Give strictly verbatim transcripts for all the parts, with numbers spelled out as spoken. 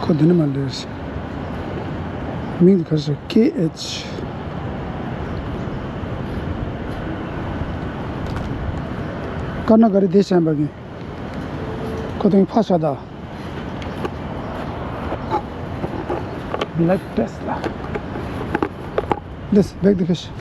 ཁོ་འདི་ནས་མ་འདྲེས། མིང་དེ་ག་རེ་ཟེར། ཀེ་ཨེཆ། ཀར་ན་ག་རེ་བསྡད་བཞག་པ་གི། ཁོ་དེང་ཕ་ཤ་ད། Black Tesla། འདི་བེག་འདི་ཁ་ཤས།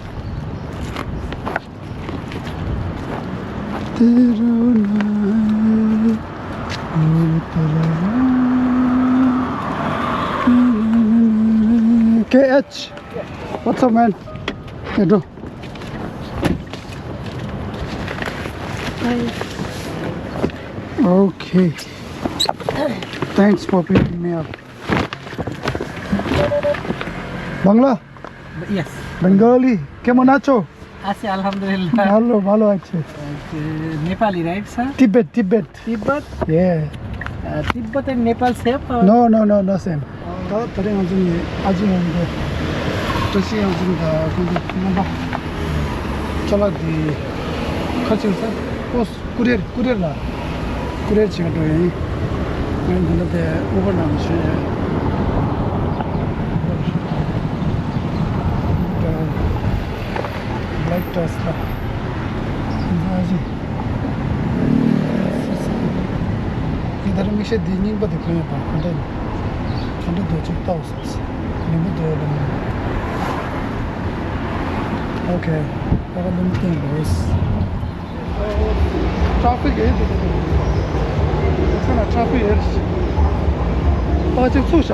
K H, what's up, man? Hey, bro. Hi. Okay. Thanks for picking me up. Bangla? Yes. Bengali? কেমন আছো? আছি, আলহামদুলিল্লাহ। ভালো, ভালো আছি। Okay, Nepali, right, sir? Tibet, Tibet. Tibet? Yeah. Uh, Tibet and Nepal same, or? No, no, no, no same. ད་ད་རེས་ང་ཚོ་ནི་ཨ་ཅེ་ཡང་འདུག་བཀྲ་ཤིས་ཡང་འཛོམས་དང་ཁོང་ཚོ་རྣམ་པ་ཅ་ལག་འདི་ཁ་ཕྱིར་ས་ཨོ་ཀུ་རེར་ཀུ་རེར་ལ་ཀུ་རེར་བྱེད་འགྲོ་ཡིན། ངས་འདི་འདྲ་དེ་ཨུ་བར་ནང་བཞིན་Black Tesla། འདི་ད་རེས་མིག་ཤེལ་འདི་རྙིང་པ་དེ་གོན་ཡོད་པ་ག་འདྲ་ག་འདྲ་འདུག་ཅིག་ལྟ་འོ་ཟེར། ལུས་པོ་འདུག་ལ། Okay, let me think this. Traffic ཡོད་དེ། ཁྱོད་ན་traffic ཡོད་རེད། ཨ་ཅིག་ཚུགས་ཤག་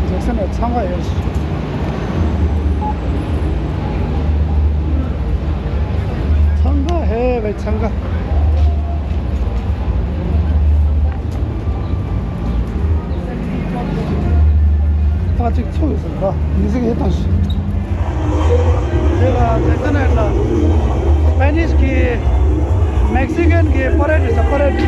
འཛེག་ས་ནས་འཚང་ཁ་ཡོད་རེད། འཚང་ཁ་ཧེ་བའི་འཚང་ཁ། ད་ཅིག་ཚུགས་ཡོད་ཟེར་བ། མི་ཟིག་ཡོད་དང་ཞིག་དེ་ལ་དེ་ཚོ་ནས་ལ་Spanish གི་Mexican གི་parade ཟེར་parade།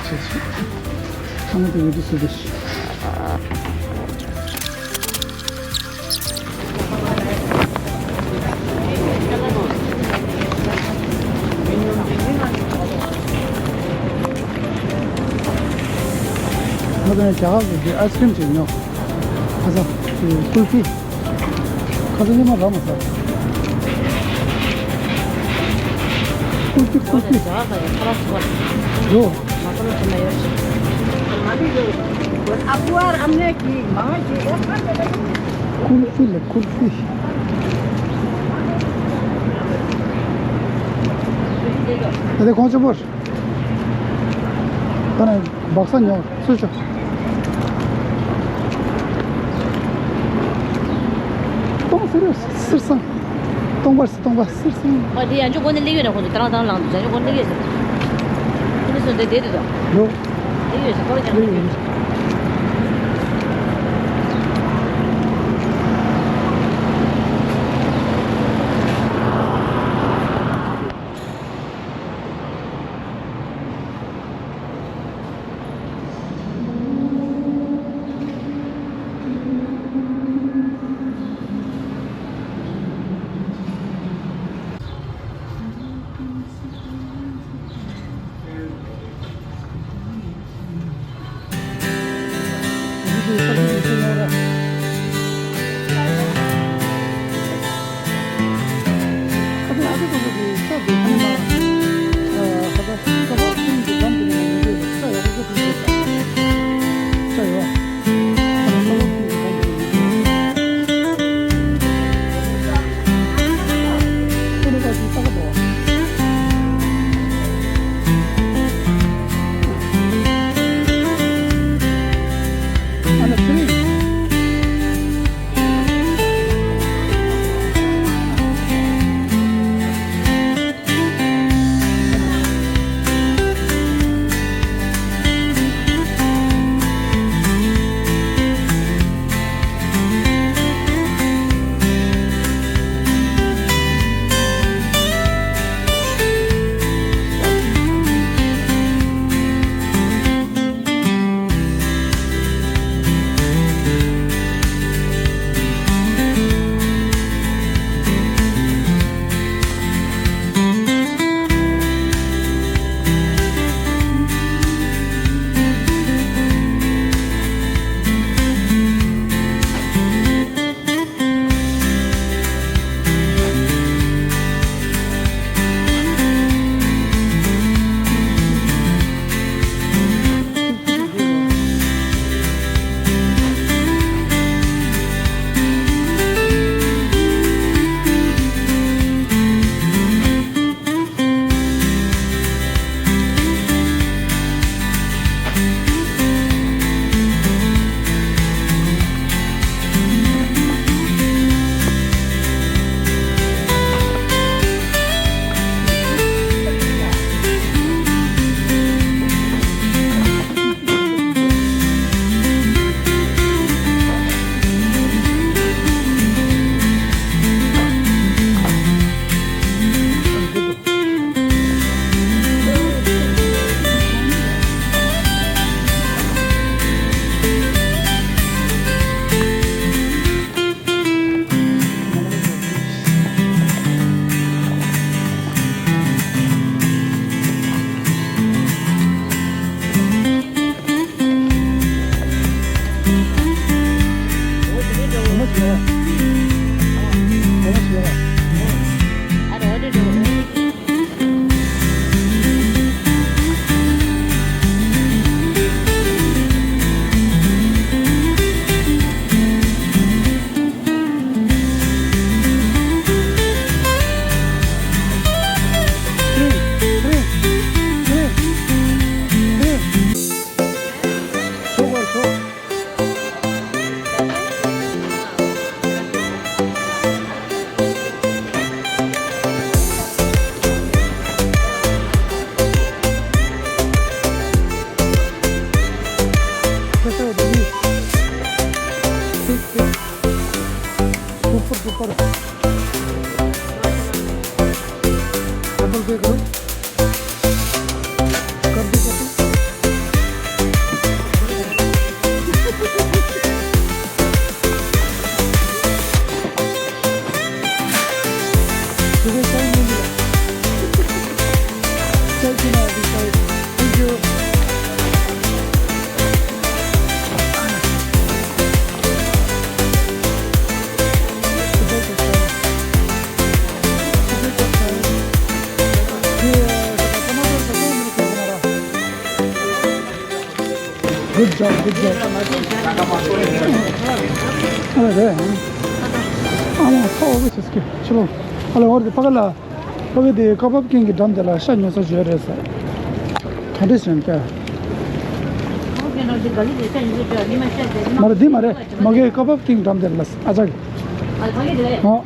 ཚང་མ་དེ་འོས་བསྡུ་སུ་དེ་ཤི། ང་དང་རྒྱ་གར་གྱི་ཨའི་སི་ཀྲིམ་ཅིག་ཉོ། ཁ་སང་ཀུལ་ཕི། ཁ་སང་ཉི་མ་ར་མ་ཟ། ཀུལ་ཕི་ཀུལ་ཕི། ཡོ། ཀུལ་ཕི་ལ་ཀུལ་ཕི། ད་དེ་གོང་ཆེན་པོ། ད་ནི་སྦག་ས་ཉོ། སུ་ཆོ། སྟོང་ཟེར་སིར་སང་། སྟོང་པར་སི་སྟོང་པ་སིར་སང་། ཨ་དེ་ཡང་ཅུང་གོ་ནས་སླེབས་ཡོད་ན་ཁོང་ཚོ་ད་རང་ད་རང་ལངས་འདུག་ཡང་ཅུང་གོ་ནས་སླེབས་ཡོད་ཟེར། ཁོ་ཚོ་འདི་བསྡད་དེ་འདུག་ཡོ། སླེབས་ཡོད་ཟེར་ཁོ་རང་ཀྱང་སླེབས་ཡོད། Super, super. Double pay करो। कर दो, कर दो। Thank you. Good job, good job. ཨ་ལ་རེད། ཨ་མ་ཁ་བ་གི་ཆེ་སྐྱེ་ཕྱི་ལོགས། ཨ་ལ་འོར་དེ་ཕ་ག་ལ། ཕ་གི་དེ་ཀ་བབ་ཀིང་གི་འགྲམ་དེ་ལ་ཤ་ཉོ་ས་བརྗོད་རེད་ཟེར། ག་འདྲ་ཞིག་ཀྱ། མ་རེད་འདི་མ་རེད། མ་གི་ཀ་བབ་ཀིང་འགྲམ་དེ་ལ་ཨ་ཅག་གི། ཨ།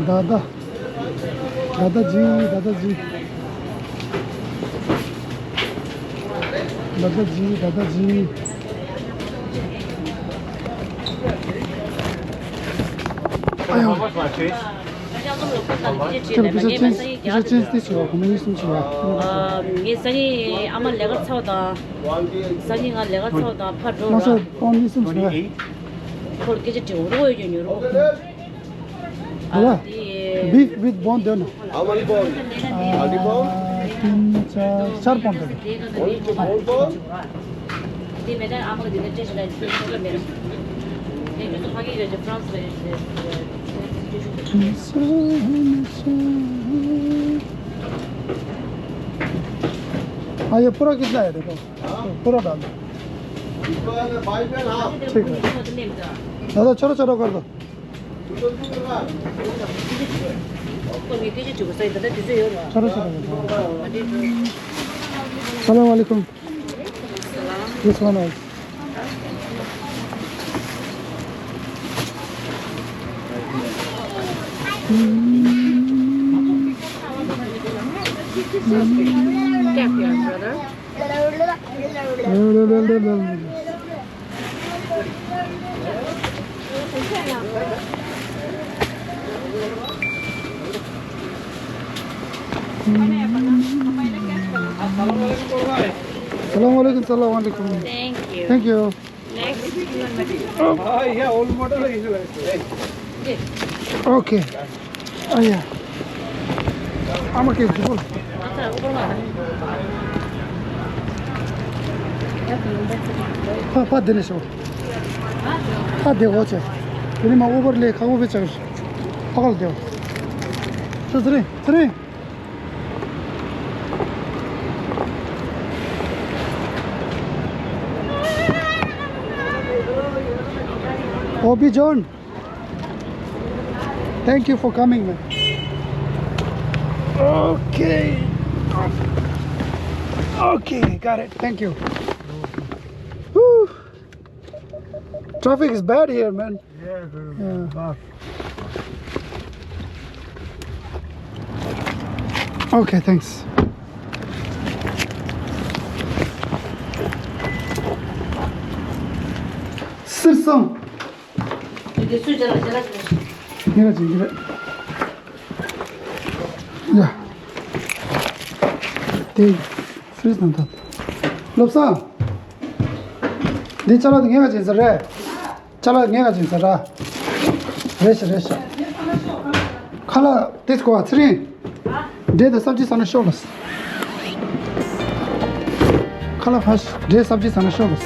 दादा। दादाजी, दादाजी। दादाजी, दादाजी। आयो। चलो, पैसा चेंज, पैसा चेंज दे चुका, हमें ये सुन चुका। ངས་སང་ཉིན་ཨ་མ་ལས་ཀ་ཚར་དང་། སང་ཉིན་ང་ལས་ཀ་ཚར་དང་ཕར་འགྲོ་ར། མ་སོ་པོ་ནི་སུམ་ཅུ་རེད། ཁོར་སྐད་ཆ་དྲི་བ་རོགས་ཡོད་ཀྱང་ཉོ་རོགས། ཨ་ལ། Beef with bone དེ་ནི། How many bone? How many bone? ཨ། བདུན་ཅུ་ཆར་པོ་འདུག Only the bone bone? དེ་མེད་ན་ཨ་མ་གི་དེ་ནས་སྤྲད་ཤི་ལ་ཡིན་ཚུལ་ཚོགས་ཀྱི་མེད། དེ་ཚོ་ཕ་གི་རེད་ཅེ་ཧྥ་རན་སི་རེད་ཅེ། ཨ་ཡེ་पूरा कितना है देखो। पूरा डाल दो। ठीक है। दादा, छोटा छोटा कर दो। छोटा छोटा कर दो। सलाम वालेकुम। This one also। क्या किया, brother? السلام عليكم. السلام عليكم. Thank you. Thank you. Next. Okay. ཨ་ཡ། ཨ་མ་ཁྱེད་ཀྱིས་ཕ་ཕ་དེ་ནས་ཤོག་ཕ་དེ་གོ་ཆེ། དེ་ནས་མ་ཨུ་བར་ལས་ཁ་ཁོ་བེ་ཆག་ཕ་ག་ལ་དེ་བ། ཚེ་རིང་། ཚེ་རིང་། ཨོ་བི་ཇོན། Thank you for coming, man. Okay. Okay, got it. Thank you. Whew. Traffic is bad here, man. Yeah, very bad. Okay, thanks. སིར་སོང་། འདི་སུས་བྱས་ལ་བྱས་ལ་བྱས། ངས་ལ་བྱིན་གྱི་རེད། ཡ། དེ་ཕྲིས་ནང་ཐོན། བློ་བཟང་། འདི་ཅ་ལག་དེ་ངས་ལ་བྱིན་ས་རེད། ཅ་ལག་ངས་ལ་བྱིན་ས་ར། རེད་ཤག་རེད་ཤག་ཁ་ལག་དེ་གོ་བ་ཚེ་རིང་། འབྲས་དང་སབ་ཇི་ཟ་ན་ཤོག་ལ། ཁ་ལག་ཕ་ཤ་འབྲས་སབ་ཇི་ཟ་ན་ཤོག་ལ།